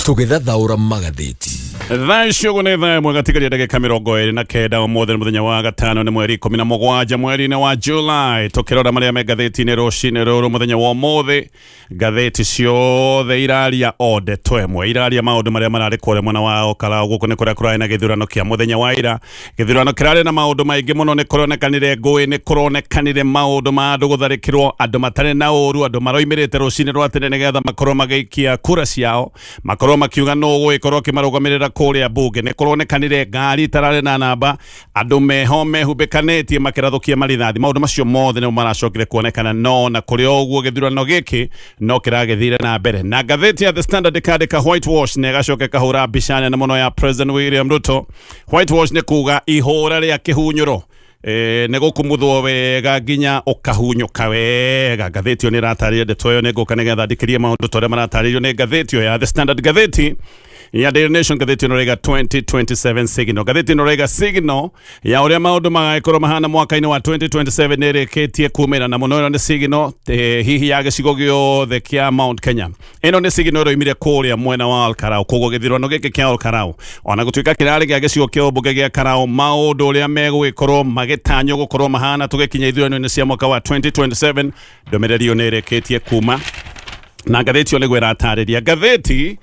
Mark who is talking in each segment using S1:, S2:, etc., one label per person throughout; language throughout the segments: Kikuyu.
S1: Tũgĩthathaũra magathĩti.
S2: Thaa icio ũguo nĩ thaa 1 gatigaria ndagĩka 29. Ũmũthĩ nĩ mũthenya wa gatano, nĩ mweri 17 mweri-inĩ wa July. Tũkĩrora marĩa me ngathĩti-inĩ rũcinĩ rũrũ mũthenya wa ũmũthĩ, ngathĩti ciothe iraria o ndeto ĩmwe, iraria maũndũ marĩa mararĩ kũrĩa mwena wa Olkalau. Gũkũ nĩ kũrĩa kũrarĩ na gĩthurano kĩa mũthenya wa ira, gĩthurano kĩrarĩ na maũndũ maingĩ mũno. Nĩ kũronekanire ngũĩ, nĩ kũronekanire maũndũ ma andũ gũtharĩkĩrwo, andũ matarĩ na ũru, andũ maroimĩrĩte rũcinĩ rwa tene nĩgetha makorwo magĩikia kura ciao, makorwo makiuga nũ ũgũgĩkorwo akĩmarũgamĩrĩra kũrĩa mbunge. Nĩ kũronekanire ngari itararĩ na namba, andũ meho mehumbĩkanĩtie makĩrathũkia marithathi. Maũndũ macio mothe nĩmo maracokire kuonekana, no na kũrĩ o ũguo gĩthurano gĩkĩ no kĩragĩthire na mbere. Na ngathĩti ya The Standard ĩkandĩka "Whitewash", na ĩgacoka ĩkahũra mbica nene mũno ya President William Ruto. Whitewash nĩ kuga ihũra rĩa kĩhunyũro, nĩ gũkumuthwo wega nginya ũkahunyũka wega. Ngathĩti ĩyo nĩ ĩratarĩria ndeto ĩyo. Nĩ ngũka nĩgetha ndikĩrie maũndũ ta ũrĩa maratarĩrio nĩ ngathĩti ĩyo ya The Standard. Ngathĩti ya Daily Nation, ngathĩti ĩno ĩraiga "2027 signal". Ngathĩti ĩno ĩraiga signal ya ũrĩa maũndũ magagĩkorwo mahana mwaka-inĩ wa 2027 nĩ ĩrĩkĩtie kumĩra, na mũno ĩno nĩ signal hihi ya gĩcigo gĩothe kĩa Mount Kenya. Ĩno nĩ signal ĩroimire kũrĩa mwena wa Olkalau. Koguo gĩthurano gĩkĩ kĩa Olkalau, ona gũtuĩka kĩrarĩ gĩa gĩcigo kĩa ũmbunge gĩa Karau, maũndũ ũrĩa megũgĩkorwo magĩtanywo gũkorwo mahana tũgĩkinya ithurano-inĩ cia mwaka wa 2027, ndũmĩrĩri ĩyo nĩ ĩrĩkĩtie kuma na ngathĩti ĩyo nĩguo ĩratarĩria. Ngathĩti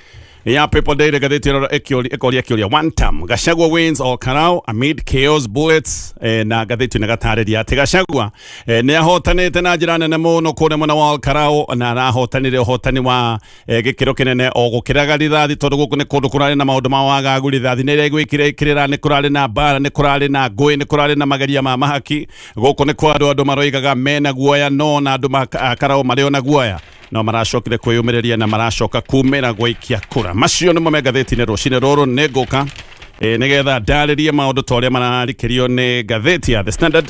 S2: ya People Daily, ngathĩti ĩno ĩkoria kĩũria, "One term Gachagua wins Ol Kalou amid chaos, bullets". Na ngathĩti ĩno ĩgatarĩria atĩ Gachagua nĩ ahotanĩte na njĩra nene mũno kũrĩa mwena wa Ol Kalou, na arahotanire ũhotani wa gĩkĩro kĩnene o gũkĩraga rithathi, tondũ gũkũ nĩ kũndũ kũrarĩ na maũndũ ma wagagu. Rithathi nĩ ĩrĩa ĩkĩrĩra, nĩ kũrarĩ na mbara, nĩ kũrarĩ na ngũĩ, nĩ kũrarĩ na mageria ma mahaki. Gũkũ nĩ kwa andũ maroigaga mena guoya, no na andũ ma Karau marĩ ona guoya, no maracokire kwĩyũmĩrĩria na maracoka kumĩra gwaikia kura. Macio nĩmo me ngathĩti-inĩ rũcinĩ rũrũ. Nĩ ngũka nĩgetha ndarĩrie maũndũ ta ũrĩa mararikĩrio nĩ ngathĩti ya The Standard.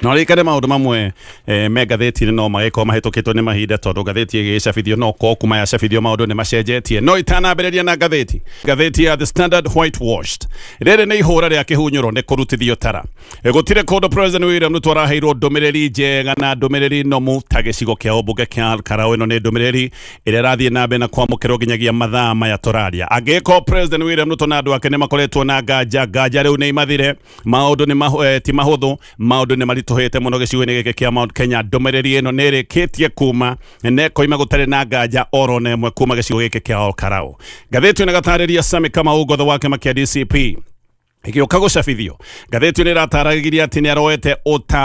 S2: No ririkane maũndũ mamwe me ngathĩti-inĩ no magĩkorwo mahĩtũkĩtwo nĩ mahinda, tondũ ngathĩti ĩgĩcabithio no korwo kuma yacabithio maũndũ nĩ macenjetie. No itanambĩrĩria na ngathĩti ya The Standard, "Whitewashed", rĩrĩ nĩ ihũra rĩa kĩhunyũro, nĩ kũrutithio tara. Gũtirĩ kũndũ President William Ruto araheirwo ndũmĩrĩri njega na ndũmĩrĩri nomu ta gĩcigo kĩa ũmbunge kĩa Karau. Ĩno nĩ ndũmĩrĩri ĩrĩa ĩrathiĩ na mbere na kwamũkĩrwo nginyagia mathaa maya tũraria. Angĩkorwo President William Ruto na andũ ake nĩ makoretwo na nganja, nganja rĩu nĩ imathire. Maũndũ nĩ ti mahũthũ, maũndũ nĩ maritũhĩte mũno gĩcigo-inĩ gĩkĩ kĩa Mount Kenya. Ndũmĩrĩri ĩno nĩ ĩrĩkĩtie kuma na ĩkoima gũtarĩ na nganja oro na ĩmwe kuma gĩcigo gĩkĩ kĩa Ol Kalou. Ngathĩti ĩno ĩgatarĩria Sami Kamau Ngotho wa kĩama kĩa DCP ĩgĩũka gũcabithio. Ngathĩti ĩno ĩrataragĩria atĩ nĩ aroete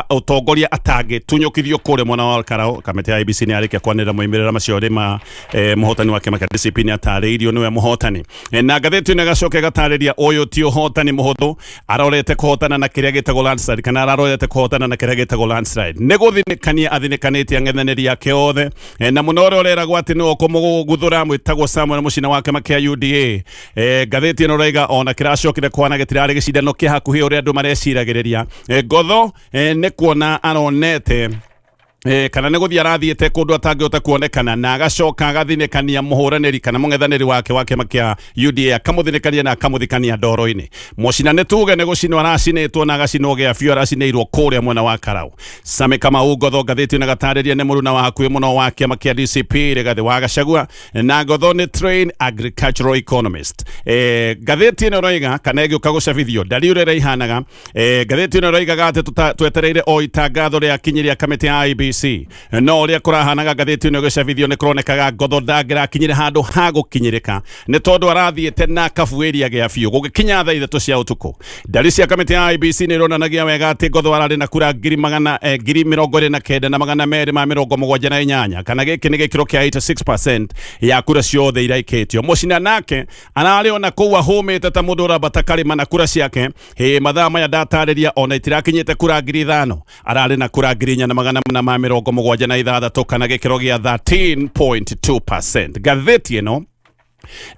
S2: ũtongoria atangĩtunyũkithio kũrĩa mwena wa Ol Kalou. Kamĩtĩ ya IEBC nĩ yarĩkia kwanĩrĩra moimĩrĩra macio rĩ ma mũhotani wa kĩama kĩa DCP nĩ atarĩirio nĩwe mũhotani. Na ngathĩti ĩno ĩgacoka ĩgatarĩria ũyũ ti ũhotani mũhũthũ, arorete kũhotana na kĩrĩa gĩtagwo landslide, kana ararorete kũhotana na kĩrĩa gĩtagwo landslide. Nĩ gũthinĩkania athinĩkanĩtie ang'ethanĩri ake othe, na mũno ũrĩa ũreragwo atĩ nĩwe ũkũmũguthũra mwĩtagwo Samuel Mũcina wa kĩama kĩa UDA. Ngathĩti ĩno raiga ona kĩracokire kwana gĩtirarĩ gĩcindano kĩa hakuhĩ ũrĩa andũ mareciragĩrĩria. Ngotho nĩ kuona aronete kana nĩ gũthiĩ arathiĩte kũndũ atangĩhota kuonekana, na agacoka agathinĩkania mũhũranĩri kana mũng'ethanĩri wake wa kĩama kĩa UDA, akamũthinĩkania na akamũthikania ndoro-inĩ. Mũcina nĩ tuge nĩ gũcinwo aracinĩtwo na agacinwo gĩa biũ, aracinĩirwo kũrĩa mwena wa Karau. Sami Kamau Ngotho, ngathĩti ĩno ĩgatarĩria nĩ mũruna wa hakuhĩ mũno wa kĩama kĩa DCP Rigathĩ wa Gachagua, na Ngotho nĩ trained agricultural economist. Ngathĩti ĩno ĩroiga kana ĩgĩũka gũcabithio ndari ũrĩa ĩraihanaga. Ngathĩti ĩno ĩroigaga atĩ twetereire o itangatho rĩa kinyi rĩa kamĩtĩ ya IEBC, no ũrĩa kũrahanaga ngathĩti ĩno ĩgĩcabithio nĩ kũronekaga Ngotho ndangĩrakinyire handũ ha gũkinyĩrĩka, nĩ tondũ arathiĩte na kabuĩria gĩa biũ. Gũgĩkinya thaa 3 cia ũtukũ, ndari cia kamĩtĩ ya IEBC nĩ ironanagia wega atĩ Ngotho ararĩ na kura ngiri magana 29,278, kana gĩkĩ nĩ gĩkĩro kĩa 86% ya kura ciothe iraikĩtio. Mũcina nake ararĩ ona kũu ahũmĩte ta mũndũ ũrambata karĩma, na kura ciake hĩ mathaa maya ndatarĩria ona itirakinyĩte kura 5,000. Ararĩ na kura 4,476, kana gĩkĩro gĩa 13.2%. Ngathĩti ĩno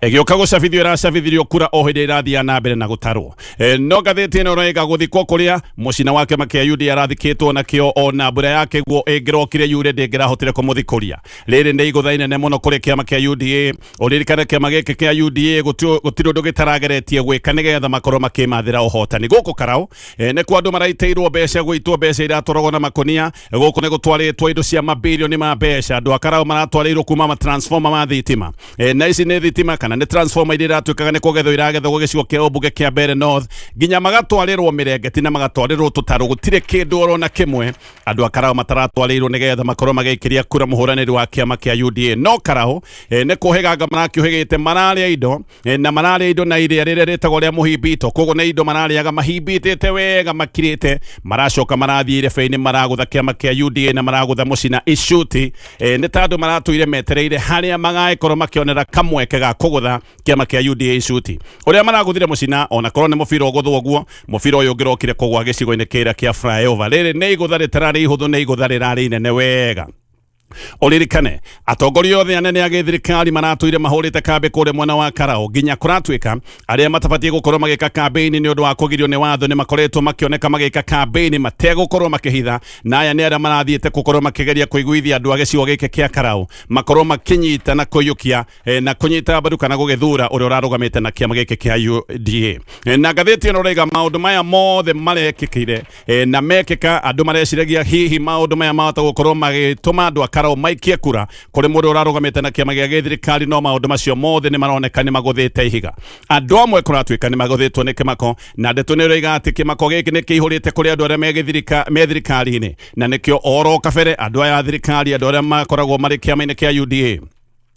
S2: ĩgĩũka gũcabithio ĩracabithirio kura o hĩndĩ ĩrathiĩ na mbere na gũtarwo. No ngathĩti ĩno ĩroiga gũthikwo kũrĩa mũcina wa kĩama kĩa UDA arathikĩtwo nakĩo, ona mbura ya kĩguo ĩngĩrokire yure ndĩngĩrahotire kũmũthikũria. Rĩrĩ nĩ igũtha inene mũno kũrĩ kĩama kĩa UDA. Ũririkane kĩama gĩkĩ kĩa UDA gũtirĩ ũndũ gĩtarageretie gwĩka nĩgetha makorwo makĩmathĩra ũhotani gũkũ Karau. Nĩ kwa andũ maraitĩirwo mbeca, gũitwo mbeca iratwaragwo na makonia. Gũkũ nĩ gũtwarĩtwo indo cia mabilioni ma mbeca. Andũ a Karau maratwarĩirwo kuma matransformer ma thitima, na ici nĩ thitima. thitima kana nĩ transformer iria iratuĩkaga nĩ kũgethwo iragethwo gĩcigo kĩa ũmbunge kĩa Mbeere North, nginya magatwarĩrwo mĩrengeti na magatwarĩrwo tũtarũ. Gũtirĩ kĩndũ orona kĩmwe andũ a Karau mataratwarĩirwo nĩgetha makorwo magĩikĩria kura mũhũranĩri wa kĩama kĩa UDA. No Karau nĩ kũhĩganga marakĩũhĩgĩte, mararĩa indo na mararĩa indo na iria rĩrĩa rĩtagwo rĩa mũhimbito. Koguo nĩ indo mararĩaga mahimbitĩte wega makirĩte, maracoka marathiĩ irebe-inĩ maragũtha kĩama kĩa UDA na maragũtha mũcina icuti. Nĩ ta andũ maratũire metereire harĩa magagĩkorwo makĩonera kamweke ga kũgũtha kĩama kĩa UDA icuti. Ũrĩa maragũthire mũcina, ona korwo nĩ mũbira ũgũthwo ũguo, mũbira ũyũ ũngĩrokire kũgwa gĩcigo-inĩ kĩrĩa kĩa flyover. Rĩrĩ nĩ igũtha rĩtararĩ ihũthũ, nĩ igũtha rĩrarĩ inene wega. Ũririkane atongoria othe anene a gĩthirikari maratũire mahũrĩte kambĩ kũrĩa mwena wa Karau, nginya kũratuĩka arĩa matabatiĩ gũkorwo magĩka kambĩini nĩ ũndũ wa kũgirio nĩ watho nĩ makoretwo makĩoneka magĩka kambĩini mategũkorwo makĩhitha. Na aya nĩ arĩa marathiĩte gũkorwo makĩgeria kũiguithia andũ a gĩcigo gĩkĩ kĩa Karau makorwo makĩnyita na kũiyũkia na kũnyita mbaru kana gũgĩthura ũrĩa ũrarũgamĩte na kĩama gĩkĩ kĩa UDA. Na ngathĩti ĩno ũraiga maũndũ maya mothe marekĩkire na mekĩka, andũ mareciragia hihi maũndũ maya mahota gũkorwo magĩtũma andũ a Karau maikie kura kũrĩ mũndũ ũrarũgamĩte na kĩama gĩa gĩthirikari, no maũndũ macio mothe nĩ maroneka nĩ magũthĩte ihiga. Andũ amwe kũratuĩka nĩ magũthĩtwo nĩ kĩmako, na ndeto nĩ ĩroiga atĩ kĩmako gĩkĩ nĩ kĩihũrĩte kũrĩ andũ arĩa me thirikari-inĩ, na nĩkĩo oro kabere andũ aya a thirikari, andũ arĩa makoragwo marĩ kĩama-inĩ kĩa UDA,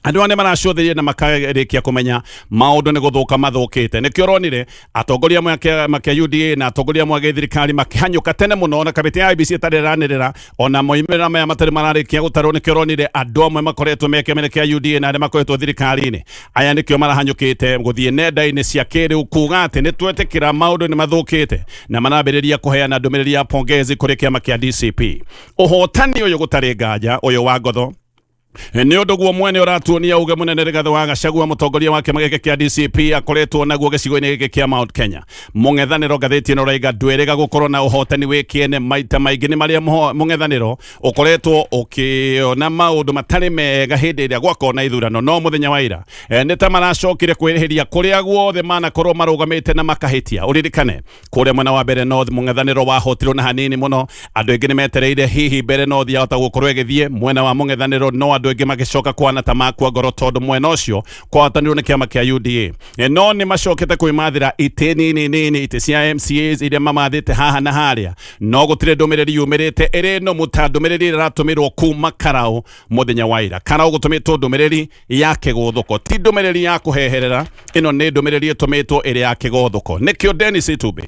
S2: andũ aya nĩ maracũthĩrĩria na makarĩkia kũmenya maũndũ nĩ gũthũka mathũkĩte. Nĩkĩo ũronire atongoria amwe a kĩama kĩa UDA na atongoria amwe a gĩthirikari makĩhanyũka tene mũno na kamĩtĩ ya IEBC ĩtarĩ ĩranĩrĩra ona moimĩrĩra maya matarĩ mararĩkia gũtarwo. Nĩkĩo ũronire andũ amwe makoretwo me kĩama-inĩ kĩa UDA na arĩa makoretwo thirikari-inĩ aya nĩkĩo marahanyũkĩte gũthiĩ nenda-inĩ cia kĩrĩu kuga atĩ nĩ twetĩkĩra maũndũ nĩ mathũkĩte, na marambĩrĩria kũheana ndũmĩrĩri ya pongezi kũrĩ kĩama kĩa DCP. Ũhotani ũyũ gũtarĩ nganja ũyũ wa ngotho nĩ ũndũ guo mwene ũratuonia uge mũnene Rigathĩ wa Gachagua, mũtongoria wa kĩama gĩkĩ kĩa DCP, akoretwo naguo gĩcigo-inĩ gĩkĩ kĩa Mount Kenya. Mũng'ethanĩro, ngathĩti ĩno ũraiga, ndwĩrĩga gũkorwo na ũhotani wĩ kĩene. Maita maingĩ nĩ marĩa mũng'ethanĩro ũkoretwo ũkĩona maũndũ matarĩ mega hĩndĩ ĩrĩa gwakorwo na ithurano, no mũthenya wa ira nĩ ta maracokire kwĩrĩhĩria kũrĩa guothe manakorwo marũgamĩte na makahĩtia. Ũririkane kũrĩa mwena wa Mbere North mũng'ethanĩro wahotirwo na hanini mũno. Andũ aingĩ nĩ metereire hihi Mbere North yahota gũkorwo ĩgĩthiĩ mwena wa mũng'ethanĩro, no andũ aingĩ magĩcoka kwana ta makua ngoro tondũ mwena ũcio kwahotanirwo nĩ kĩama kĩa UDA. No nĩ macokete kwĩmathĩra itĩ nini nini, itĩ cia MCAs iria mamathĩte haha na harĩa, no gũtirĩ ndũmĩrĩri yumĩrĩte ĩrĩ nũmũ ta ndũmĩrĩri ĩrĩa ĩratũmĩrwo kuma Karau mũthenya wa ira. Karau gũtũmĩtwo ndũmĩrĩri ya kĩgũthũko, ti ndũmĩrĩri ya kũheherera. Ĩno nĩ ndũmĩrĩri ĩtũmĩtwo ĩrĩ ya kĩgũthũko. Nĩkĩo Dennis Itumbĩ,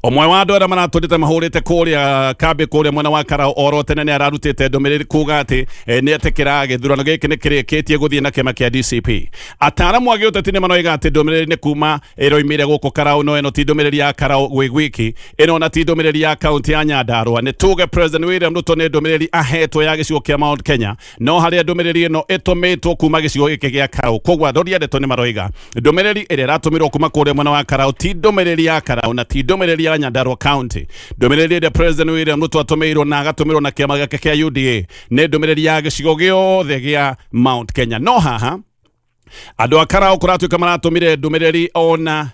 S2: ũmwe wa andũ arĩa maratũrĩte mahũrĩte kũrĩa kambĩ kũrĩa mwena wa Karau oro tene, nĩ ararutĩte ndũmĩrĩri kuga atĩ nĩ etĩkĩra gĩthurano gĩkĩ nĩ kĩrĩkĩtie gũthiĩ na kĩama kĩa DCP. Ataaramu a gĩũteti nĩ maroiga atĩ ndũmĩrĩri nĩ kuma ĩroimire gũkũ Karau, no ĩno ti ndũmĩrĩri ya Karau gwĩ gwiki, ĩno na ti ndũmĩrĩri ya kaunti ya Nyandarua. Nĩ tuge President William Ruto nĩ ndũmĩrĩri ahetwo ya gĩcigo kĩa Mount Kenya, no harĩa ndũmĩrĩri ĩno ĩtũmĩtwo kuma gĩcigo gĩkĩ gĩa Karau. Koguo athori a ndeto nĩ maroiga ndũmĩrĩri ĩrĩa ĩratũmirwo kuma kũrĩa mwena wa Karau ti ndũmĩrĩri ya Karau na ti ndũmĩrĩri ya Nyandarua County. Ndũmĩrĩri ĩrĩa President William Ruto atũmĩirwo na agatũmĩrwo na kĩama gĩake kĩa UDA nĩ ndũmĩrĩri ya gĩcigo gĩothe gĩa Mount Kenya. No haha andũ a Karau kũratuĩka maratũmire ndũmĩrĩri ona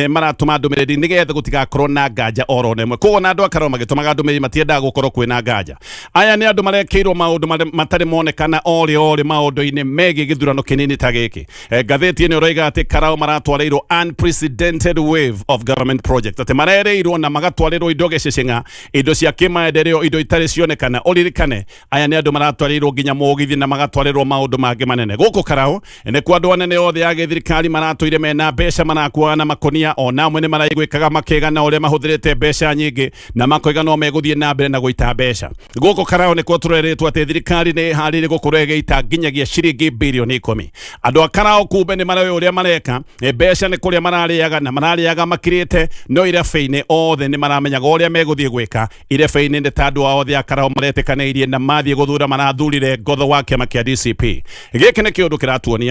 S2: maratũma ndũmĩrĩri nĩgetha gũtigakorwo na nganja oro na ĩmwe. Koguo na andũ a Karau magĩtũmaga ndũmĩrĩri matiendaga gũkorwo kwĩna nganja. Aya nĩ andũ marekĩirwo maũndũ matarĩ monekana orĩ orĩ maũndũ-inĩ megiĩ gĩthurano kĩnini ta gĩkĩ. Ngathĩti ĩno ĩroiga atĩ Karau maratwarĩirwo unprecedented wave of government project, atĩ marerĩirwo na magatwarĩrwo indo gĩcĩcĩng'a, indo cia kĩmaendeleo, indo itarĩ cionekana. Ũririkane aya nĩ andũ maratwarĩirwo nginya mũgithi na magatwarĩrwo maũndũ mangĩ manene. Gũkũ Karau nĩkuo andũ anene othe a gĩthirikari maratũire mena mbeca marakuaga na makonia, ona amwe nĩ maraiguĩkaga makĩgana ũrĩa mahũthĩrĩte mbeca nyingĩ na makoiga no megũthiĩ na mbere na gũita mbeca. Gũkũ Karau nĩkuo tũrerĩtwo atĩ thirikari nĩ ĩharĩirie gũkorwo ĩgĩita nginyagia ciringi birioni 10. Andũ a Karau kumbe nĩ maroĩ ũrĩa mareka, mbeca nĩ kũrĩa mararĩaga na mararĩaga makirĩte, no irebe-inĩ othe nĩ maramenyaga ũrĩa megũthiĩ gwĩka. Irebe-inĩ nĩ ta andũ ao othe a Karau maretĩkanĩirie na mathiĩ gũthura marathurire ngotho wa kĩama kĩa DCP. Gĩkĩ nĩ kĩũndũ kĩratuonia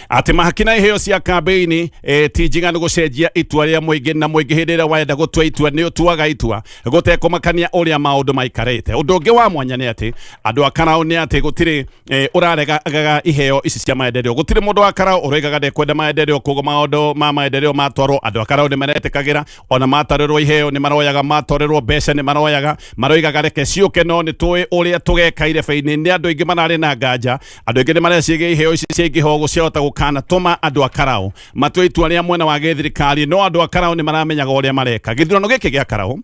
S2: Atĩ mahaki na iheo cia kambĩini ti njiganu gũcenjia itua rĩa mũingĩ, na mũingĩ hĩndĩ ĩrĩa wenda gũtua itua nĩ ũtuaga itua gũtekũmakania ũrĩa maũndũ maikarĩte. Ũndũ ũngĩ wa mwanya nĩ atĩ andũ a Karau nĩ atĩ gũtirĩ ũraregaga iheo ici cia maendeleo. Gũtirĩ mũndũ wa Karau ũroigaga ndekwenda maendeleo, koguo maũndũ ma maendeleo matwarwo andũ a Karau nĩ maretĩkagĩra, ona matarĩrwo iheo nĩ maroyaga, matwarĩrwo mbeca nĩ maroyaga, maroigaga reke ciũke, no nĩ tũĩ ũrĩa tũgeka irebe-inĩ. Nĩ andũ aingĩ mararĩ na nganja, andũ aingĩ nĩ mareciria iheo ici ciaingĩha ũguo ciahota gũkanatũma andũ a Karau matue itua rĩa mwena wa gĩthirikari, no andũ a Karau nĩ maramenyaga ũrĩa mareka. Gĩthurano gĩkĩ gĩa Karau,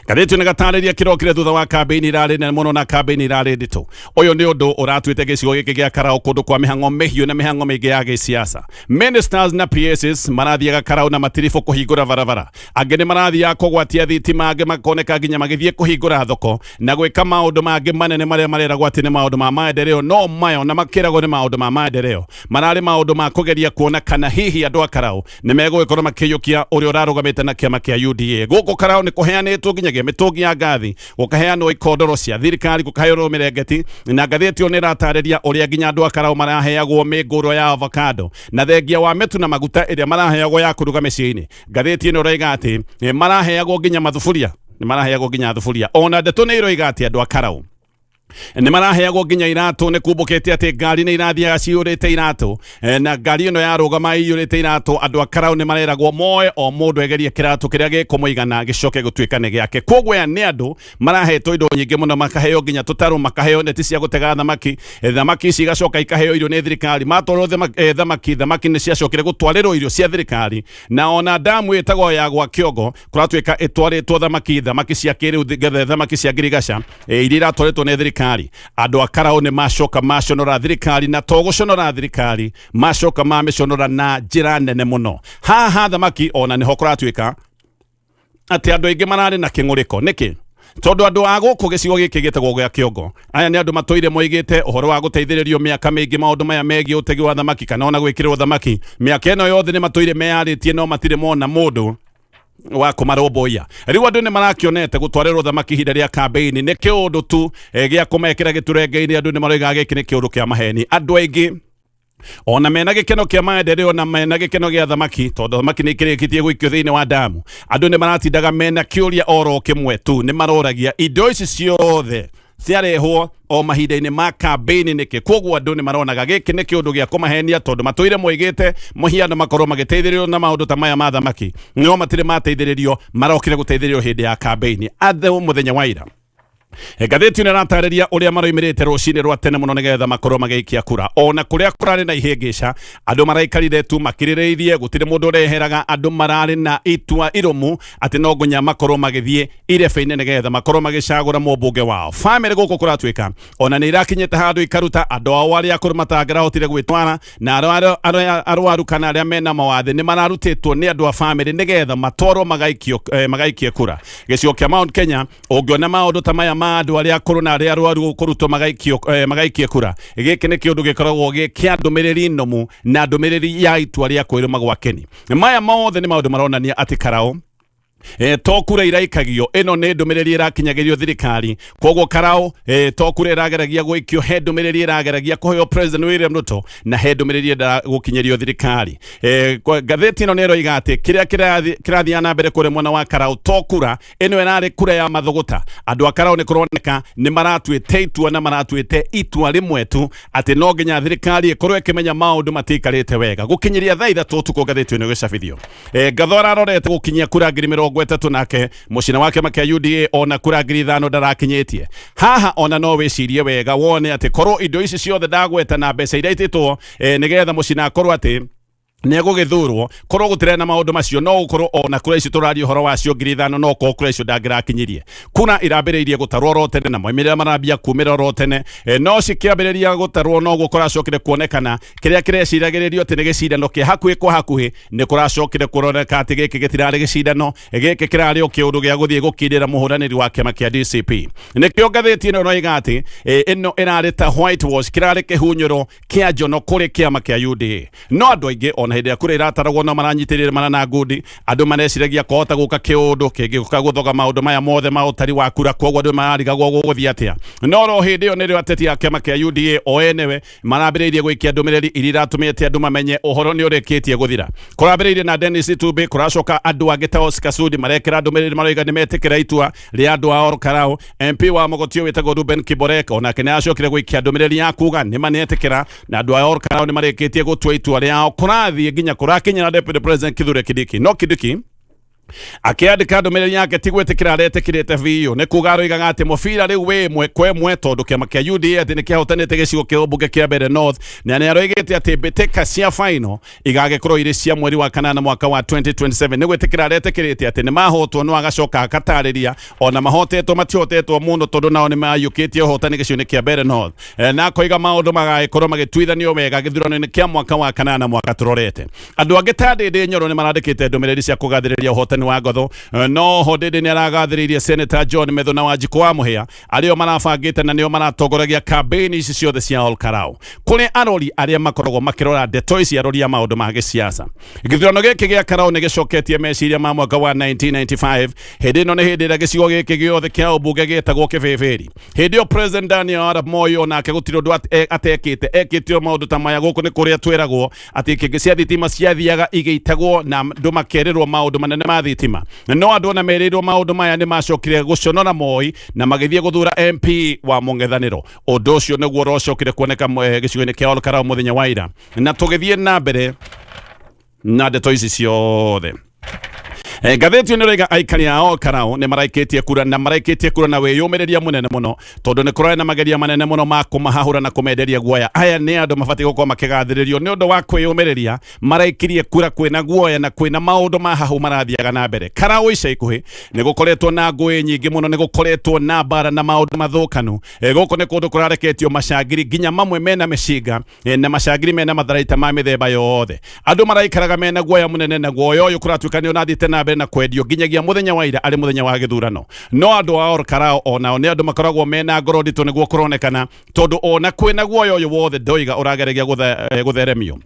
S2: ngathĩti nĩ gatarĩria, kĩrokire thutha wa kambĩini irarĩ nene mũno na kambĩini irarĩ nditũ. Ũyũ nĩ ũndũ ũratuĩte gĩcigo gĩkĩ gĩa Karau kũndũ kwa mĩhang'o mĩhiũ na mĩhang'o mĩingĩ ya gĩsiasa. Ministers na PSs marathiaga Karau na matiribũ kũhingũra barabara, angĩ nĩ marathiaga kũgwatia thitima, angĩ makoneka nginya magĩthiĩ kũhingũra thoko na gwĩka maũndũ mangĩ manene marĩa mareragwo atĩ nĩ maũndũ ma maendeleo, no mayo na makĩragwo nĩ maũndũ ma maendeleo mararĩ maũndũ ma kũgeria kuona kana hihi andũ a Karau nĩ megũgĩkorwo makĩiyũkia ũrĩa ũrarũgamĩte na kĩama kĩa UDA. Gũkũ Karau nĩ kũheanĩtwo nginyagia mĩtũngi ya ngathi, gũkaheanwo ikondoro cia thirikari, gũkaheanwo mĩrengeti, na ngathĩti ĩyo nĩ ĩratarĩria ũrĩa nginya andũ a Karau maraheagwo mĩngũrwa ya avocado na thengia wa mĩtu na maguta ĩrĩa maraheagwo ya kũruga mĩciĩ-inĩ. Ngathĩti ĩno ĩroiga atĩ maraheagwo nginya mathuburia, nĩ maraheagwo nginya thuburia. Ona ndeto nĩ iroiga atĩ andũ a Karau nĩ maraheagwo nginya iratũ. Nĩ kumbũkĩte atĩ ngari nĩ irathiaga ciyũrĩte iratũ, na ngari ĩno yarũgama iyũrĩte iratũ, andũ a Karau nĩ mareragwo moe o mũndũ egerie kĩratũ kĩrĩa gĩkũmũigana gĩcoke gũtuĩka nĩ gĩake. Koguo aya nĩ andũ marahetwo indo nyingĩ mũno, makaheo nginya tũtarũ, makaheo neti cia gũtega thamaki. Thamaki ici igacoka ikaheo irio nĩ thirikari. Matwarwo thamaki nĩ ciacokire gũtwarĩrwo irio cia thirikari, na ona damu ĩtagwo ya gwa Kĩongo kũratuĩka ĩtwarĩtwo thamaki, thamaki cia kĩrĩu, thamaki cia ngirigaca, iria iratwarĩtwo nĩ thirikari. Andũ a Karau nĩ macoka maconora thirikari, na to gũconora thirikari, macoka mamĩconora na njĩra nene mũno. Haha thamaki ona nĩho kũratuĩka atĩ andũ aingĩ mararĩ na kĩng'ũrĩko. Nĩkĩ? Tondũ andũ a gũkũ gĩcigo gĩkĩ gĩtagwo gĩa Kĩongo, aya nĩ andũ matũire moigĩte ũhoro wa gũteithĩrĩrio mĩaka mĩingĩ maũndũ maya megiĩ ũtegi wa thamaki kana ona gwĩkĩrĩrwo thamaki. Mĩaka ĩno yothe nĩ matũire meyarĩtie, no matirĩ mona mũndũ wa kũmarũmbũiya. Rĩu andũ nĩ marakĩonete gũtwarĩrwo thamaki ihinda rĩa kambĩini nĩ kĩũndũ tu gĩa kũmekĩra gĩturenge-inĩ. Andũ nĩ maroiga gĩkĩ nĩ kĩũndũ kĩa maheni. Andũ aingĩ ona mena gĩkeno kĩa maendeleo na mena gĩkeno gĩa thamaki, tondũ thamaki nĩ ikĩrĩkĩtie gũikio thĩinĩ wa damu, andũ nĩ maratindaga mena kĩũria oro kĩmwe tu. Nĩ maroragia indo ici ciothe ciarehwo o mahinda-inĩ ma kambĩini nĩkĩ? Koguo andũ nĩ maronaga gĩkĩ nĩ kĩũndũ gĩa kũmahenia, tondũ matũire moigĩte mũhiano makorwo magĩteithĩrĩrio na maũndũ ta maya ma thamaki, no matirĩ mateithĩrĩrio, marokire gũteithĩrĩrio hĩndĩ ya kambĩini. Andũ mũthenya wa ira, ngathĩti ĩno ĩratarĩria ũrĩa maroimĩrĩte rũcinĩ rwa tene mũno nĩgetha makorwo magĩikia kura. Ona kũrĩa kũrarĩ na ihĩngĩca, andũ maraikarire tu makirĩrĩirie, gũtirĩ mũndũ ũreheraga. Andũ mararĩ na itua irũmu atĩ no nginya makorwo magĩthiĩ irebe-inĩ nĩgetha makorwo magĩcagũra mũmbunge wao. Bamĩrĩ gũkũ kũratuĩka ona nĩ irakinyĩte handũ ikaruta andũ ao arĩa akũrũ matangĩrahotire gwĩtwara, na arĩa arwaru kana arĩa mena mawathe nĩ mararutĩtwo nĩ andũ a bamĩrĩ nĩgetha matwarwo magaikie kura. Gĩcigo kĩa Mount Kenya, ũngĩona maũndũ ta maya ma andũ arĩa akũrũ na arĩa arwaru kũrutwo magaikie kura, gĩkĩ nĩ kĩũndũ gĩkoragwo gĩ kĩa ndũmĩrĩri nũmu na ndũmĩrĩri ya itua rĩa kwĩrũma gwa Keni. Maya mothe nĩ maũndũ maronania atĩ Karau to kura iraikagio, ĩno nĩ ndũmĩrĩri ĩrakinyagĩrio thirikari. Koguo Karau to kura ĩrageragia gũikio, he ndũmĩrĩri ĩrageragia kũheo President William Ruto, na he ndũmĩrĩri ĩrenda gũkinyĩrio thirikari. Ngathĩti ĩno nĩ ĩroiga atĩ kĩrĩa kĩrathiaga na mbere kũrĩa mwena wa Karau to kura, ĩno ĩrarĩ kura ya mathũgũta. Andũ a Karau nĩ kũroneka nĩ maratuĩte itua, na maratuĩte itua rĩmwe tu atĩ no nginya thirikari ĩkorwo ĩkĩmenya maũndũ matiikarĩte wega. Gũkinyĩria thaa 3 ũtukũ, ngathĩti ĩno ĩgĩcabithio, Ngatho ararorete gũkinyia kura 30,000, nake mũcina wa kĩama kĩa UDA ona kura 5,000 ndarakinyĩtie. Haha ona no wĩcirie wega wone atĩ korwo indo ici ciothe ndagweta na mbeca iria itĩtwo nĩgetha mũcina akorwo atĩ nĩ egũgĩthurwo, korwo gũtirĩ na maũndũ macio, no gũkorwo ona kura ici tũraria ũhoro wacio 5,000, no korwo kura icio ndangĩrakinyirie. Kura irambĩrĩirie gũtarwo oro tene na moimĩrĩra marambia kumĩra oro tene, no cikĩambĩrĩria gũtarwo noguo kũracokire kuonekana kĩrĩa kĩreciragĩrĩrio atĩ nĩ gĩcindano kĩa hakuhĩ kwa hakuhĩ. Nĩ kũracokire kũroneka atĩ gĩkĩ gĩtirarĩ gĩcindano, gĩkĩ kĩrarĩ o kĩũndũ gĩa gũthiĩ gũkindĩra mũhũranĩri wa kĩama kĩa DCP. Nĩkĩo ngathĩti ĩno ĩroiga atĩ ĩno ĩrarĩ ta white wash, kĩrarĩ kĩhunyũro kĩa njono kũrĩ kĩama kĩa UDA. No andũ aingĩ ona Ona hĩndĩ ĩrĩa kura irataragwo no maranyitĩrĩire marana ngundi. Andũ mareciragia kũhota gũka kĩũndũ kĩngĩũka gũthoga maũndũ maya mothe ma ũtari wa kura, koguo andũ mararigagwo gũgũthiĩ atĩa. No ro hĩndĩ ĩyo nĩrĩo ateti a kĩama kĩa UDA o enewe marambĩrĩirie gwĩkia ndũmĩrĩri iria iratũmĩte andũ mamenye ũhoro nĩ ũrĩkĩtie gũthira. Kũrambĩrĩirie na Dennis Itumbi, kũracoka andũ angĩ ta Oscar Sudi marekĩra ndũmĩrĩri maroiga nĩ metĩkĩra itua rĩa andũ a Olkarau. MP wa Mogotio wĩtagwo Ruben Kiborek onake nĩ acokire gũikia ndũmĩrĩri ya kuga nĩ manetĩkĩra na andũ a Olkarau nĩ marĩkĩtie gũtua itua rĩao. Kũrathiĩ nginya kũrakinyĩra Deputy President Kithure Kindiki. No Kindiki akĩandĩka ndũmĩrĩri yake ti gwĩtĩkĩra aretĩkĩrĩte biũ, nĩ kuga aroigaga atĩ mũbira rĩu wĩ ĩmwe kwa ĩmwe tondũ kĩama kĩa UDA atĩ nĩ kĩhotanĩte gĩcigo kĩa ũmbunge kĩa Mbeere North, na nĩ aroigĩte atĩ mbĩtĩka cia final igagĩkorwo irĩ cia mweri wa kanana mwaka wa 2027. Nĩ gwĩtĩkĩra aretĩkĩrĩte atĩ nĩ mahotwo, no agacoka akatarĩria ona mahotetwo matihotetwo mũno tondũ nao nĩ mayũkĩtie ũhotani gĩcigo-inĩ kĩa Mbeere North, na akoiga maũndũ magagĩkorwo magĩtuithanio wega gĩthurano-inĩ kĩa mwaka wa kanana mwaka tũrorete. Andũ angĩ ta Ndĩndĩ Nyoro nĩ marandĩkĩte ndũmĩrĩri cia kũgathĩrĩria ũhotani wa Ngotho. No ho Ndĩndĩ nĩ aragathĩrĩirie Senator John Methu na Wanjikũ wa Mũhĩa arĩa marabangĩte na nĩo maratongoragia kambĩini ici ciothe cia Olkarau. Kũrĩ arori arĩa makoragwo makĩrora ndeto ici, arori a maũndũ ma gĩsiasa. Gĩthurano gĩkĩ gĩa Karau nĩ gĩcoketie meciria ma mwaka wa 1995. Hĩndĩ ĩno nĩ hĩndĩ ĩrĩa gĩcigo gĩkĩ gĩothe kĩa ũmbunge gĩetagwo Kĩbĩbĩri. Hĩndĩ ĩyo President Daniel Arap Moi onake gũtirĩ ũndũ atekĩte, ekĩte o maũndũ ta maya. Gũkũ nĩ kũrĩa twĩragwo atĩ ikĩngĩ cia thitima ciathiaga igĩitagwo na andũ makerĩrwo maũndũ manene ma thitima. No andũ ona merĩirwo maũndũ maya nĩ macokire gũconora Moi na magĩthiĩ gũthura MP wa mũng'ethanĩro. Ũndũ ũcio nĩguo ũracokire kuoneka gĩcigo-inĩ kĩa Olkarau mũthenya wa ira. Na tũgĩthiĩ na mbere na ndeto ici ciothe, ngathĩti ĩno ĩroiga aikari a Olkarau nĩ maraikĩtie kura, na maraikĩtie kura na wĩyũmĩrĩria mũnene mũno tondũ nĩ kũrarĩ na mageria manene mũno ma kũmahahũra na kũmenderia guoya. Aya nĩ andũ mabatiĩ gũkorwo makĩgathĩrĩrio nĩ ũndũ wa kwĩyũmĩrĩria. Maraikirie kura kwĩna guoya na kwĩna maũndũ ma hahu marathiaga na mbere. Karau ica ikuhĩ nĩ gũkoretwo na ngũĩ nyingĩ mũno, nĩ gũkoretwo na mbara na maũndũ mathũkanu. Gũkũ nĩ kũndũ kũrareketio macangiri nginya mamwe mena mĩcinga, na macangiri mena matharaita ma mĩthemba yothe. Andũ maraikaraga mena guoya mũnene, na guoya ũyũ kũratuĩka nĩ ũrathiĩte na mbere na kwendio nginyagia mũthenya wa ira arĩ mũthenya wa gĩthurano. No andũ a Olkarau onao nĩ andũ makoragwo mena ngoro nditũ, nĩguo kũronekana, tondũ ona kwĩna guoya ũyũ wothe ndoiga ũrageragia gũtheremio,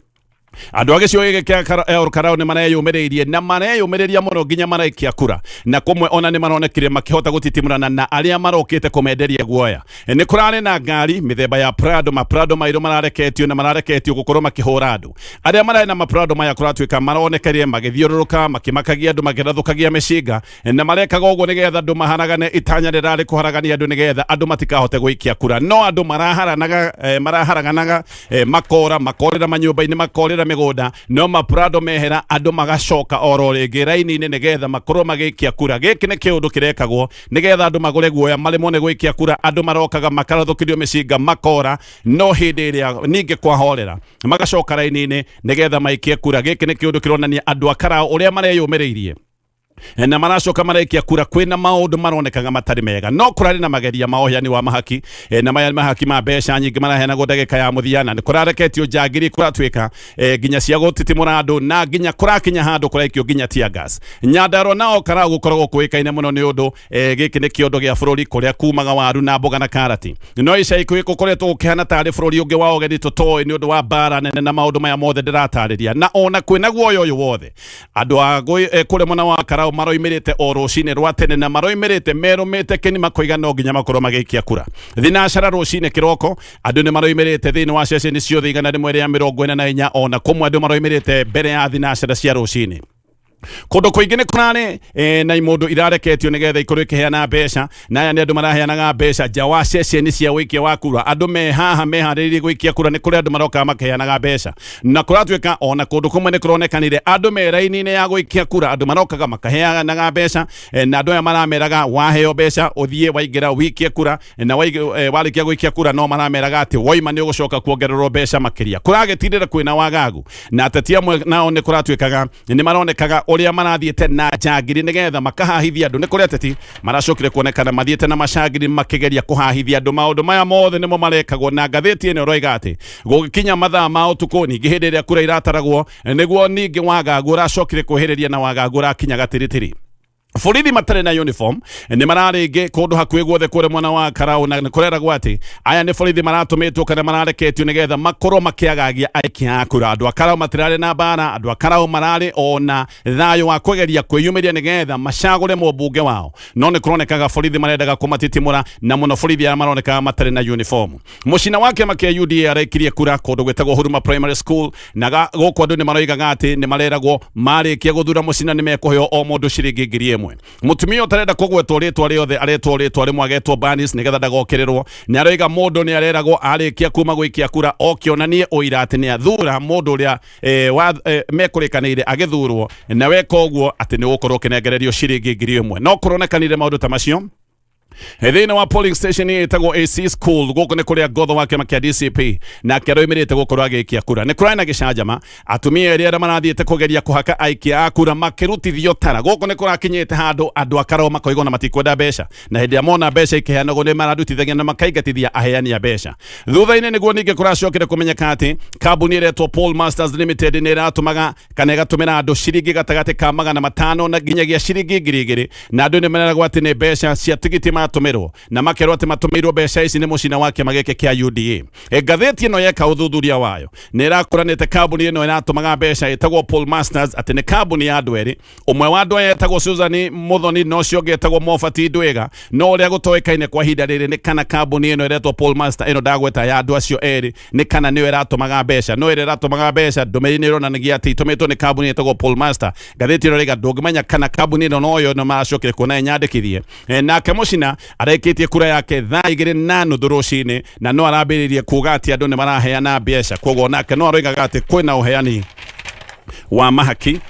S2: andũ a gĩcigo gĩkĩ kĩa Olkarau nĩ mareyũmĩrĩirie na mareyũmĩrĩria mũno nginya maraikia kura, na kũmwe ona nĩ maronekire makĩhota gũtitimũrana na arĩa marokĩte kũmenderia guoya. Nĩ kũrarĩ na ngari mĩthemba ya Prado, maprado mairũ marareketio na marareketio gũkorwo makĩhũra andũ arĩa mararĩ na maprado maya. Kũratuĩka maronekerie magĩthiũrũrũka makĩmakagia andũ, makĩrathũkagia mĩcinga, na marekaga ũguo nĩgetha andũ maharagane. Itanya rĩrarĩ kũharagania andũ nĩgetha andũ matikahote gũikia kura, no andũ maraharanaga, maraharaganaga, makora makorĩra manyũmba-inĩ, makorĩra mĩgũnda, no maprado mehera andũ magacoka oro rĩngĩ raini-inĩ nĩgetha makorwo magĩikia kura. Gĩkĩ nĩ kĩũndũ kĩrekagwo nĩgetha andũ magũre guoya maremwo nĩ gũikia kura. Andũ marokaga makarathũkĩrio mĩcinga makora, no hĩndĩ ĩrĩa ningĩ kwahorera magacoka raini-inĩ nĩgetha maikie kura. Gĩkĩ nĩ kĩũndũ kĩronania andũ a Karau ũrĩa mareyũmĩrĩirie na maracoka maraikia kura kwĩna maũndũ maronekaga matarĩ mega. No kũrarĩ na mageria ma ũheani wa mahaki, na maya nĩ mahaki ma mbeca nyingĩ maraheanagwo ndagĩka ya mũthia, na nĩ kũrareketio njangiri kũratuĩka nginya cia gũtitimũra andũ, na nginya kũrakinya handũ kũraikio nginya tear gas. Nyandarua na Olkarau gũkoragwo kũĩkaine mũno nĩ ũndũ gĩkĩ nĩ kĩondo gĩa bũrũri kũrĩa kumaga waru na mboga na karati, no ica ikuhĩ gũkoretwo gũkĩhana tarĩ bũrũri ũngĩ wa ũgeni tũtoĩ nĩ ũndũ wa mbara nene na maũndũ maya mothe ndĩratarĩria. Na ona kwĩna guoya ũyũ wothe, andũ a kũrĩa mwena wa Karau maroimĩrĩte o rũcinĩ rwa tene na maroimĩrĩte merũmĩte kĩni makoiga no nginya makorwo magĩikia kura thinacara rũcinĩ kĩroko. Andũ nĩ maroimĩrĩte thĩinĩ wa ceceni ciothe 144, ona kũmwe andũ maroimĩrĩte mbere ya thinacara cia rũcinĩ. Kũndũ kũingĩ nĩ kũrarĩ na imũndũ irareketio nĩgetha ikorwo ikĩheana mbeca, na aya nĩ andũ maraheanaga mbeca nja wa ceceni cia ũikia wa kura. Andũ me haha meharĩrĩirie gũikia kura, nĩ kũrĩ andũ marokaga makĩheanaga mbeca, na kũratuĩka ona kũndũ kũmwe nĩ kũronekanire andũ me raini-inĩ ya gũikia kura, andũ marokaga makaheanaga mbeca, na andũ aya marameraga waheo mbeca ũthiĩ waingĩra wikie kura, na warĩkia gũikia kura no marameraga atĩ woima nĩ ũgũcoka kuongererwo mbeca makĩria. Kũragĩtindĩra kwĩna wagagu, na ateti amwe nao nĩ kũratuĩkaga nĩ maronekaga ũrĩa marathiĩte na njangiri nĩgetha makahahithia andũ. Nĩ kũrĩ ateti maracokire kuonekana mathiĩte na macangiri makĩgeria kũhahithia andũ. Maũndũ maya mothe nĩmo marekagwo, na ngathĩti ĩno ĩroiga atĩ gũgĩkinya mathaa ma ũtukũ, ningĩ hĩndĩ ĩrĩa kura irataragwo, nĩguo ningĩ wagagu ũracokire kwĩhĩrĩria na wagagu ũrakinya gatiritiri. Borithi matarĩ na uniform nĩ mararĩngĩ kũndũ hakuhĩ guothe kũrĩa mwena wa Karau, na nĩ kũreragwo atĩ aya nĩ borithi maratũmĩtwo kana marareketio nĩgetha makorwo makĩagagia aikia a kura. Andũ a Karau matirarĩ na mbara, andũ a Karau mararĩ ona thayũ wa kũgeria kwĩyumĩria nĩgetha macagũre mũmbunge wao, no nĩ kũronekaga borithi marendaga kũmatitimũra, na mũno borithi arĩa maronekaga matarĩ na uniform. Mũcina wa kĩama kĩa UDA arekirie kura kũndũ gwĩtagwo Huruma Primary School, na gũkũ andũ nĩ maroigaga atĩ nĩ mareragwo marĩkia gũthura mũcina nĩ mekũheo o mũndũ ciringi 1,000. Mũtumia ũtarenda kũgwetwo rĩtwa rĩothe, aretwo rĩtwa rĩmwe, agetwo Bernice nĩgetha ndagokĩrĩrwo, nĩ aroiga mũndũ nĩ areragwo arĩkia kuma gũikia kura oke onanie ũira atĩ nĩ athura mũndũ ũrĩa mekũrĩkanĩire agĩthurwo, na weka ũguo atĩ nĩ ũgũkorwo ũkĩnengererio ciringi 1,000. No kũronekanire maũndũ ta macio thĩinĩ wa polling station ĩtagwo AC School. Gũkũ nĩ kũrĩa ngotho wa kĩama kĩa DCP nake aroimĩrĩte gũkorwo agĩikia kura. Nĩ kũrarĩ na gĩcanjama, atumia erĩ arĩa marathiĩte kũgeria kũhaka aikia a kura makĩrutithio tara. Gũkũ nĩ kũrakinyĩte handũ andũ a Karau makoiga ona matikwenda mbeca, na hĩndĩ ĩrĩa mona mbeca ikĩheanagwo nĩ mararutithagia na makaingatithia aheani a mbeca. Thutha-inĩ nĩguo ningĩ kũracokire kũmenyeka atĩ kambuni ĩretwo Poll Masters Limited nĩ ĩratũmaga kana ĩgatũmĩra andũ ciringi gatagatĩ ka 500 na nginyagia ciringi 2,000, na andũ nĩ meragwo atĩ nĩ mbeca cia tigiti matũmĩrwo, na makerwo atĩ matũmĩirwo mbeca ici nĩ mũcina wa kĩama gĩkĩ kĩa UDA. Ngathĩti ĩno yeka ũthuthuria wayo nĩ ĩrakũranĩte kambuni ĩno ĩratũmaga mbeca ĩtagwo Poll Masters atĩ nĩ kambuni ya andũ erĩ. Ũmwe wa andũ aya etagwo Susan Muthoni na ũcio ũngĩ etagwo Mofati Ndwiga, no ũrĩa gũtoĩkaine kwa ihinda rĩrĩ nĩ kana kambuni ĩno ĩretwo Poll Master ĩno ndagweta ya andũ acio erĩ nĩ kana nĩyo ĩratũmaga mbeca, no ĩrĩa ĩratũmaga mbeca ndũmĩrĩri nĩ ĩronanagia atĩ itũmĩtwo nĩ kambuni ĩtagwo Poll Master. Ngathĩti ĩno ĩrauga ndũngĩmenya kana kambuni ĩno noyo ĩno maracokire kuona ĩnyandĩkithie. Nake Mũcina arekĩtie kura yake thaa 2:30 rũcinĩ, na no arambĩrĩirie kuga atĩ andũ nĩ maraheana mbeca, koguo nake no aroigaga atĩ kwĩna ũheani wa mahaki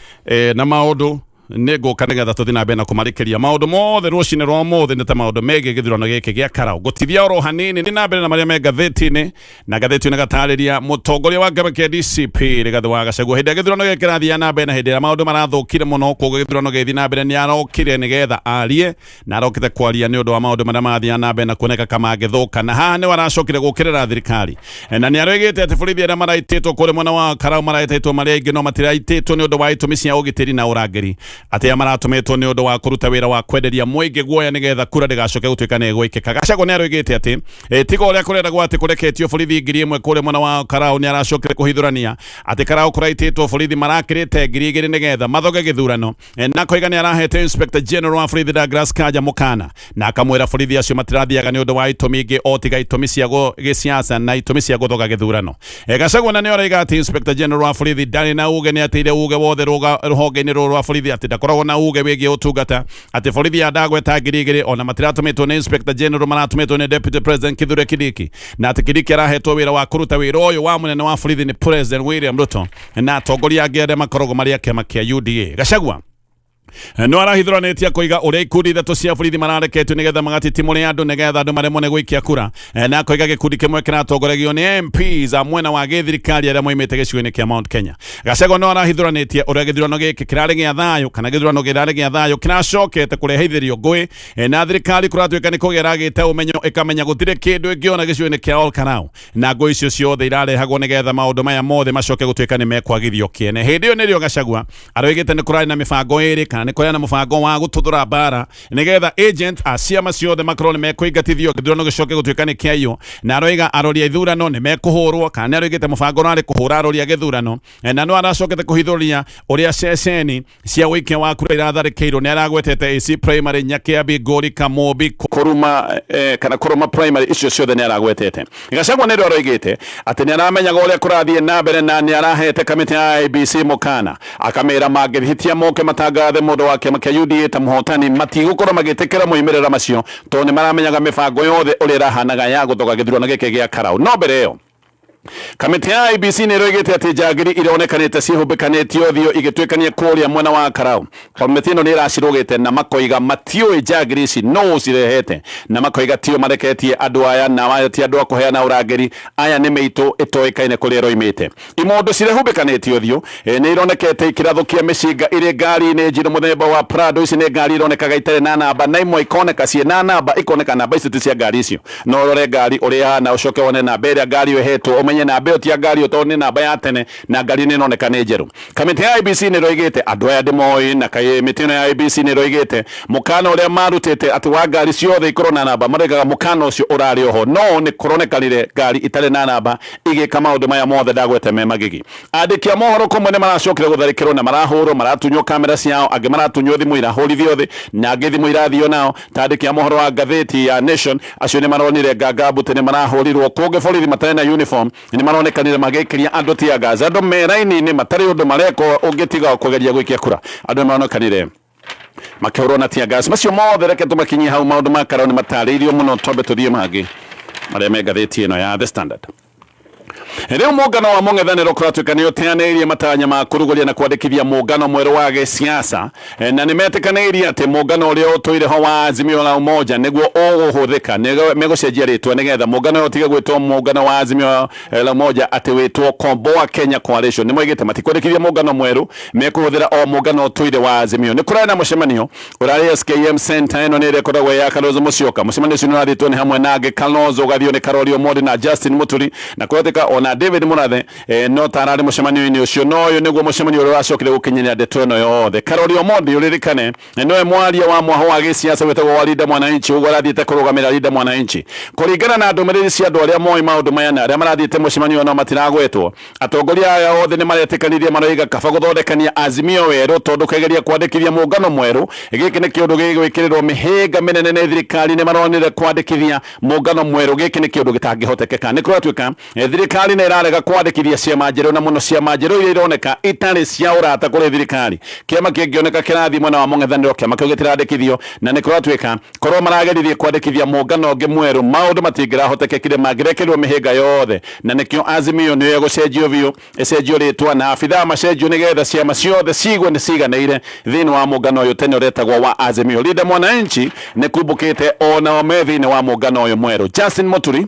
S2: na maũndũ nĩ ngũka nĩgetha tũthiĩ na mbere na kũmarĩkĩria maũndũ mothe rũcinĩ rwa ũmũthĩ nĩ ta maũndũ megiĩ gĩthurano gĩkĩ gĩa Karau. Ngũtithia oro hanini nĩ na mbere na marĩa me ngathĩti-inĩ, na ngathĩti ĩno ĩgatarĩria mũtongoria wa kĩama kĩa DCP Rigathĩ wa Gachagua hĩndĩ ya gĩthurano gĩkĩ kĩrathiĩ na mbere, na hĩndĩ ĩrĩa maũndũ marathũkire mũno, koguo gĩthurano gĩgĩthiĩ na mbere nĩ arokire nĩgetha arie, na arokĩte kwaria nĩ ũndũ wa maũndũ marĩa marathiĩ na mbere na kuoneka ka mangĩthũka, na haha nĩwe aracokire gũkĩrĩra thirikari. Na nĩ aroigĩte atĩ borithi arĩa maraitĩtwo kũrĩa mwena wa Karau maraitĩtwo marĩ aingĩ, no matiraitĩtwo nĩ ũndũ wa itũmi cia ũgitĩri na ũrangĩri, atĩ aya maratũmĩtwo nĩ ũndũ wa kũruta wĩra wa kwenderia mũingĩ guoya nĩgetha kura ndĩgacoke gũtuĩka nĩ ĩgwĩkĩka. Gachagua nĩ aroigĩte atĩ tiga ũrĩa kũreragwo atĩ kũreketio borithi 1,000 kũrĩa mwena wa Karau, nĩ aracokire kũhithũrania atĩ Karau kũraitĩtwo borithi marakĩrĩte 2,000 nĩgetha mathoge gĩthurano. Na koiga nĩ arahete Inspector General wa borithi Douglas Kanja mũkana, na akamwĩra borithi acio matirathiaga nĩ ũndũ wa itũmi ingĩ o tiga itũmi cia gĩsiasa na itũmi cia gũthoga gĩthurano. Gachagua na nĩ araiga atĩ Inspector General wa borithi ndarĩ na uge, nĩ ateire uge wothe rũhonge-inĩ rũrũ rwa borithi, atĩ ndakoragwo na uge wĩgiĩ ũtungata, atĩ borithi ya ndagweta 2,000 ona matiratũmĩtwo nĩ Inspector General, maratũmĩtwo nĩ Deputy President Kithure Kindiki, na atĩ Kindiki arahetwo wĩra wa kũruta wĩra ũyũ wa mũnene wa borithi nĩ President William Ruto na atongoria angĩ arĩa makoragwo marĩ a kĩama kĩa UDA. Gachagua no arahithũranĩtie koiga ũrĩa ikundi ithatũ cia borithi marareketio nĩgetha magatitimũre andũ nĩgetha andũ maremwo nĩ gũikia kura. Na akoiga gĩkundi kĩmwe kĩratongoragio nĩ MPs a mwena wa gĩthirikari arĩa moimĩte gĩcigo-inĩ kĩa Mount Kenya. Gachagua no arahithũranĩtie ũrĩa gĩthurano gĩkĩ kĩrarĩ gĩa thayũ, kana gĩthurano kĩrarĩ gĩa thayũ kĩracokete kũrehithĩrio ngũĩ, na thirikari kũratuĩka nĩ kũgĩa ĩragĩte ũmenyo, ĩkamenya gũtirĩ kĩndũ ĩngĩona gĩcigo-inĩ kĩa Ol Kalou, na ngũ icio ciothe irarehagwo nĩgetha maũndũ maya mothe macoke gũtuĩka nĩ mekwagithio kĩene. Hĩndĩ ĩyo nĩrĩo Gachagua aroigĩte nĩ kũrarĩ na mĩbango ĩrĩ, kana nĩ kũrarĩ na mũbango wa gũtuthũra mbara nĩgetha agent a ciama ciothe makorwo nĩ mekũingatithio gĩthurano gĩcoke gũtuĩka nĩ kĩaiywo, na aroiga arori a ithurano nĩ mekũhũrwo, kana nĩ aroigĩte mũbango ũrarĩ kũhũra arori a gĩthurano. Na no aracokete kũhithũria ũrĩa ceceni cia ũikia wa kura iratharĩkĩirwo. Nĩ aragwetete AC Primary, Nyakiambi, Ngũri, Kamũmbi, Kũruma kana Kũrũma Primary, icio ciothe nĩ aragwetete. Gachagua nĩ aroigĩte atĩ nĩ aramenyaga ũrĩa kũrathiĩ na mbere, na nĩ arahete kamĩtĩ ya IEBC mũkana, akamĩra mangĩhitia moke matangathe mũndũ wa kĩama kĩa UDA ta mũhotani, matigũkorwo magĩtĩkĩra moimĩrĩra macio, tondũ nĩ maramenyaga mĩbango yothe ũrĩa ĩrahanaga ya gũthoga gĩthurano gĩkĩ gĩa Karau. No mbere ĩyo kamĩtĩ ya IEBC nĩ ĩroigĩte atĩ njangiri ironekanĩte ciĩhumbĩkanĩtie ũthiũ igĩtuĩkania kũrĩa mwena wa Karau. Kamĩtĩ ĩno nĩ ĩracirũgĩte na makoiga matiũĩ njangiri ici nũ ũcirehete, na makoiga tio mareketie andũ aya, na aya ti andũ a kũheana ũrangĩri, aya nĩ mĩitũ ĩtoĩkaine kũrĩa ĩroimĩte. Imondo cirehumbĩkanĩtie ũthiũ nĩ ironekete ikĩrathũkia mĩcinga irĩ ngari-inĩ njirũ mũthemba wa Prado. Ici nĩ ngari ironekaga itarĩ na namba, na imwe ikoneka ciĩ na namba, ikoneka namba icio ti cia ngari icio. No ũrore ngari ũrĩa ĩhana ũcoke wone namba ĩrĩa ngari ĩyo ĩhetwo ũmenye. mamenye namba ĩyo ti ya ngari ĩyo tondũ nĩ namba ya tene na ngari nĩ ĩroneka nĩ njerũ. Kamĩtĩ ya IEBC nĩ ĩroigĩte andũ aya ndĩmoĩ, na kamĩtĩ ĩno ya IEBC nĩ ĩroigĩte mũkana ũrĩa marutĩte atĩ wa ngari ciothe ikorwo na namba, maroigaga mũkana ũcio ũrarĩ oho, no nĩ kũronekanire ngari itarĩ na namba igĩka maũndũ maya mothe ndagwete me magigi. Andĩki a mohoro kũmwe nĩ maracokire gũtharĩkĩrwo na marahũrwo, maratunywo kamera ciao, angĩ maratunywo thimũ irahũrithio thĩ na angĩ thimũ irathio nao. Ta andĩki a mohoro wa ngathĩti ya Nation acio nĩ maronire nganga mbute nĩ marahũrirwo, kũngĩ borithi matarĩ na uniform nĩ maronekanire magĩkĩria andũ tear gas, andũ me raini-inĩ matarĩ ũndũ mareka ũngĩtiga kũgeria gũikia kura, andũ nĩ maronekanire makĩhũrwo na tear gas. Macio mothe reke tũmakinyie hau, maũndũ ma karau nĩ matarĩirio mũno, twambe tũthiĩ mangĩ marĩa me ngathĩti ĩno ya The Standard. Rĩu mũngano wa mũng'ethanĩro kũratuĩka nĩ ũteanĩirie matanya ma kũrugũria na kwandĩkithia mũngano mwerũ wa gĩsiasa, na nĩ metĩkanĩirie atĩ mũngano ũrĩa ũtũire ho wa Azimio la Umoja nĩguo ũgũhũthĩka, megũcenjia rĩtwa nĩgetha mũngano ũyũ ũtige gwĩtwo mũngano wa Azimio la Umoja atĩ wĩtwo Komboa Kenya Coalition. Nĩ moigĩte matikwandĩkithia mũngano mwerũ, mekũhũthĩra o mũngano ũtũire wa Azimio. Nĩ kũrarĩ na mũcemanio ũrarĩ SKM Center, ĩno nĩ ĩrĩa ĩkoragwo ya Kalonzo Musyoka. Mũcemanio ũcio nĩ ũrathĩtwo nĩ hamwe na angĩ Kalonzo ũgathio nĩ Karori Omondi na Justin Muturi, na kũratuĩka ona David Murathe no tararĩ mũcemanio-inĩ ũcio, no ũyũ nĩguo mũcemanio ũrĩa ũracokire gũkinyĩria ndeto ĩno yothe. Karori Omondi ũririkane nĩwe mwaria wa mwaho wa gĩsiasa wĩtagwo wa Linda Mwananchi, ũguo arathiĩte kũrũgamĩrĩra Linda Mwananchi. Kũringana na ndũmĩrĩri cia andũ arĩa moĩ maũndũ maya na arĩa marathiĩte mũcemanio no matiragwetwo, atongoria aya othe nĩ maretĩkanĩria maroiga kaba gũthondekania Azimio werũ tondũ kũgeria kwandĩkithia mũngano mwerũ gĩkĩ nĩ kĩũndũ gĩgwĩkĩrĩrwo mĩhĩnga mĩnene nĩ thirikari. Nĩ maronire kwandĩkithia mũngano mwerũ gĩkĩ nĩ kĩũndũ gĩtangĩhotekeka. Nĩ kũratuĩka thirikari nĩ ĩrarega kwandĩkithia ciama njerũ, na mũno ciama njerũ iria ironeka itarĩ cia ũrata kũrĩ thirikari. Kĩama kĩngĩoneka kĩrathiĩ mwena wa mũng'ethanĩro, kĩama kĩu gĩtirandĩkithio, na nĩ kũratuĩka korwo marageririe kwandĩkithia mũngano ũngĩ mwerũ maũndũ matingĩrahotekekire, mangĩrekerirwo mĩhĩnga yothe, na nĩkĩo Azimio nĩyo ĩgũcenjio biũ, ĩcenjio rĩtwa na abithaa macenjio nĩgetha ciama ciothe ciigue nĩ ciganĩire thĩinĩ wa mũngano ũyũ tene ũretagwo wa Azimio. Linda Mwananchi nĩ kumbũkĩte onao me thĩinĩ wa mũngano ũyũ mwerũ. Justin Muturi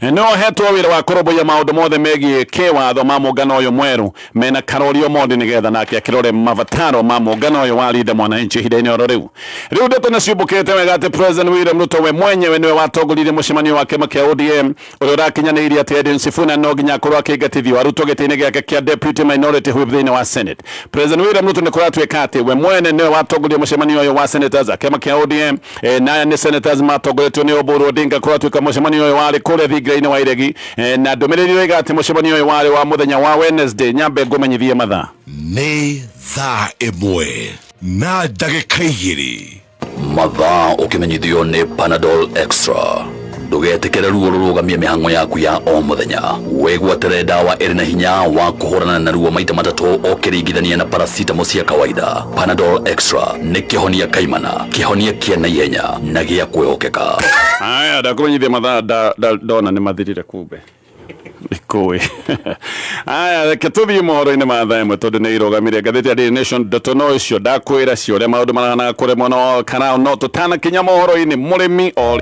S2: nĩwe ũhetwo wĩra wa kũrũmbũiya maũndũ mothe megiĩ kĩwatho ma mũngano ũyũ mwerũ mena Karori Omondi, nĩgetha nake akĩrore mabataro ma mũngano ũyũ wa Linda Mwananchi ihinda-inĩ oro rĩu. Rĩu ndeto nĩ ciumbũkĩte wega atĩ President William Ruto we mwenyewe nĩwe watongoririe mũcemanio wa kĩama kĩa ODM ũrĩa ũrakinyanĩirie atĩ Edwin Sifuna no nginya akorwo akĩingatithio arutwo gĩtĩ-inĩ gĩake kĩa Deputy Minority Whip thĩinĩ wa Senate. President William Ruto nĩ kũratuĩka atĩ we mwene nĩwe watongoria mũcemanio ũyũ wa senators a kĩama kĩa ODM, na aya nĩ senators matongoretio nĩ Oburu Odinga. Kũratuĩka mũcemanio ũyũ warĩ kũrĩa thingira-inĩ wa Iregi, na ndũmĩrĩri ĩroiga atĩ mũcemanio ũyũ warĩ wa mũthenya wa Wednesday. Nyambe ngũmenyithie mathaa.
S1: Nĩ thaa 1 na ndagĩka 2.
S3: Mathaa ũkĩmenyithio nĩ Panadol Extra. Ndũgetĩkĩre ruo rũrũgamie mĩhang'o yaku ya o mũthenya. Wĩgwatĩre ndawa ĩrĩ na hinya wa kũhũrana na ruo maita matatũ ũkĩringithania na paracetamol cia kawaida. Panadol Extra nĩ kĩhonia kaimana, kĩhonia kĩa naihenya na gĩa kwĩhokeka.
S2: Aya, ndakũmenyithia mathaa ndona nĩ mathirire kumbe. Ikũĩ. Aya, reke tũthiĩ mohoro-inĩ ma thaa 1 tondũ nĩ irũgamire ngathĩti ya Daily Nation. Ndeto no icio ndakwĩra cio ũrĩa maũndũ marahanaga kũrĩ mwena wa Karau, no tũtanakinya mohoro-inĩ mũrĩmi o